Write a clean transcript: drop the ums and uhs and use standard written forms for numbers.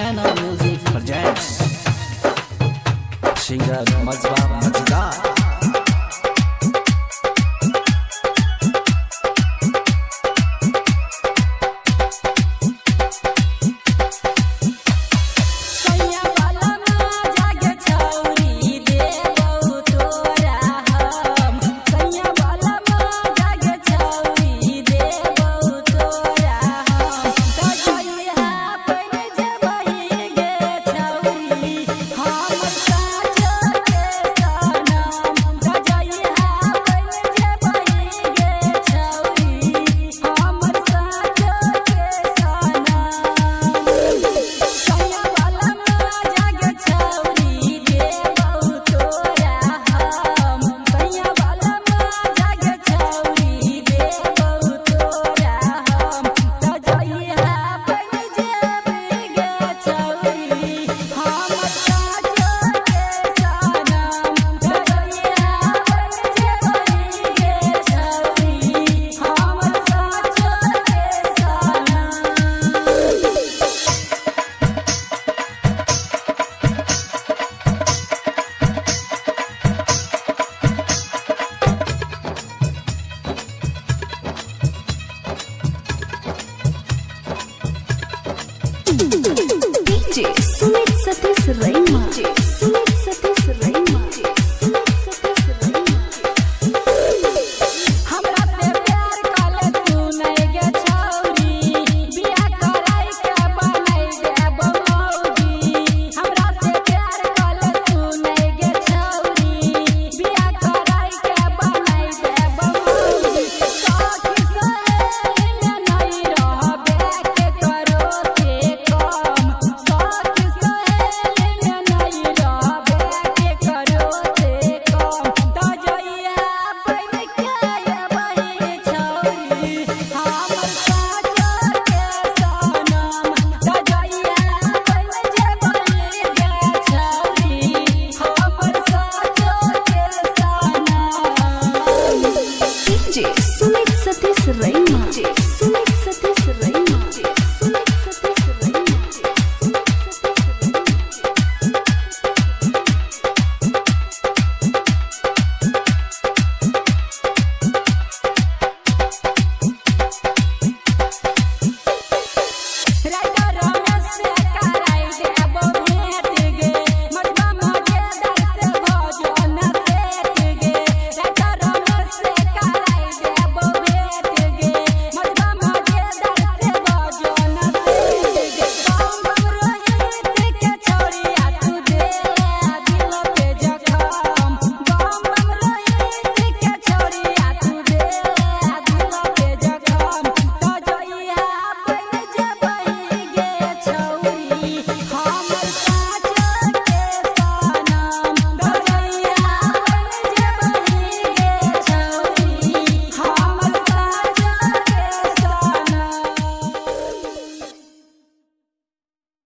Naina Music presents Singer Mazba Majda. सैया वाला ना जागे छौरी देबौ तोरा हम। सैया वाला ना जागे छौरी देबौ तोरा हम। सजैहा बन जेबही गे छौरी हमर साँचो के सनम। सजैहा बन जेबही गे छौरी हमर साँचो के सनम। सैया वाला ना जागे छौरी देबौ तोरा हम। सैया वाला ना जागे छौरी देबौ तोरा हम। सजैहा बन जेबही गे छौरी हमर साँचो के सनम। सजैहा बन जेबही गे छौरी हमर साँचो के सनम। DJ Sumit Satish Raina.